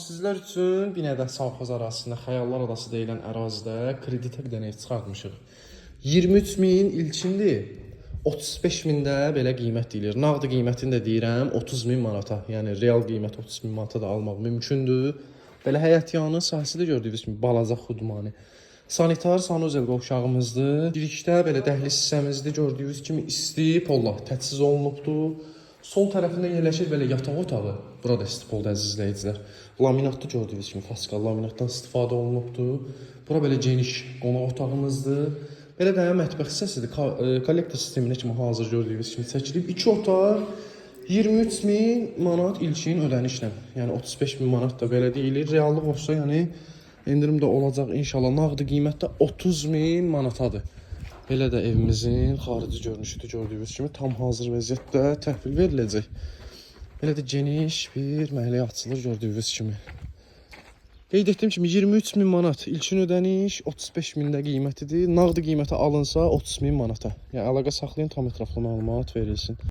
Sizlər üçün Binədə Savxoz ərazisində Xəyallar Adası deyilən ərazidə kreditə bir dənə ev çıxartmışıq. 23 min ilkindir. 35 min də belə qiymət deyilir. Nağd qiymətini də deyirəm 30 min manata. Yəni real qiymət 30 min manata da almaq mümkündür. Belə həyətyanı sahəsi də gördüyünüz kimi balaca xudmani. Sanitar sanuzel qovşağımızdır. Girişdə belə dəhliz hissəmizdir. Gördüyünüz kimi isti pollar təchiz olunubdur. Sol tərəfində yerləşir belə yataq otağı. Burada istipoldur, əziz izləyicilər. Laminatlı gördüyünüz kimi faskal laminatdan istifadə olunubdur. Bura belə geniş qonaq otağımızdır. Belə də mətbəx hissəsidir. Kollektor sisteminə kimi hazır gördüyünüz kimi çəkilib. İki otaq 23 min manat ilkin ödənişlə. Yəni 35 min manat da belə deyilir. Reallıq olsa, yəni endirim də olacaq inşallah. Nağd qiymətdə 30 min manatadır. Belə də evimizin xarici görünüşüdür, gördüyünüz kimi tam hazır vəziyyətdə təhvil veriləcək. Belə də geniş bir məhəlləyə açılır gördüyünüz kimi. Qeyd etdiyim kimi 23 min manat ilkin ödəniş, 35 min də qiymətidir. Nağd qiymətə alınsa 30 min manata. Yəni əlaqə saxlayın, tam ətraflı məlumat verilsin.